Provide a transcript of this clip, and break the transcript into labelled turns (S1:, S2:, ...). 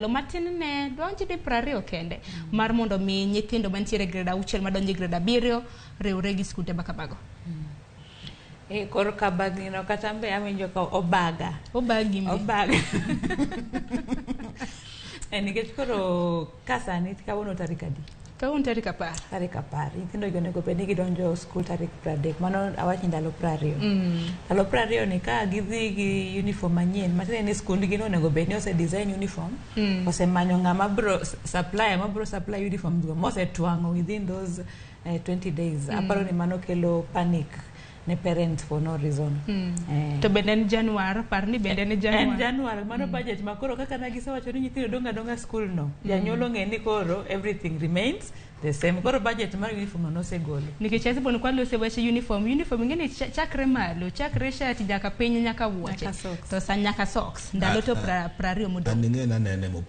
S1: Matin ne dwanji ni 20 kende mar mondo mi nyithindo mantiere grade 6 madonjo e grade 7 riwre gi skunde ma kamago.
S2: E korka bagni no kata mbe awinjo ka obaga.
S1: Obagi mbe.
S2: Obaga. E nikech koro ka sani kawuono tarik adi?
S1: Kawuono tarik 10.
S2: Tarik 10. Nyithindo gi onego bed ni gidonjo skul tarik 30. Mano awach ni ndalo 20. Ndalo 20 ni ka gidhi gi uniform manyien, matiende ni skundgi no onego bed ni ose design uniform, osemanyo ng'ama bro supplier ma bro supply uniforms go mosetwang'o within those 20 days. Aparo ni mano kelo panic ne parents for no reason.
S1: To bende en Januar, par ni bende en Januar.
S2: En Januar, mano budget ma koro kaka na gisewacho ni nyithindo dong' adong'a skul no. Janyuol ong'e ni koro everything remains the same. Koro budget mar uniform no nosegolo.
S1: Nikech Hesbon kwaloso weche uniform, uniform ing'e ni chakre malo, chakre shati nyaka piny nyaka wuoche.
S2: Nyaka socks.
S1: To sa nyaka socks. Ndalo to 20 modong'.
S3: An ing'e nanene mopogore.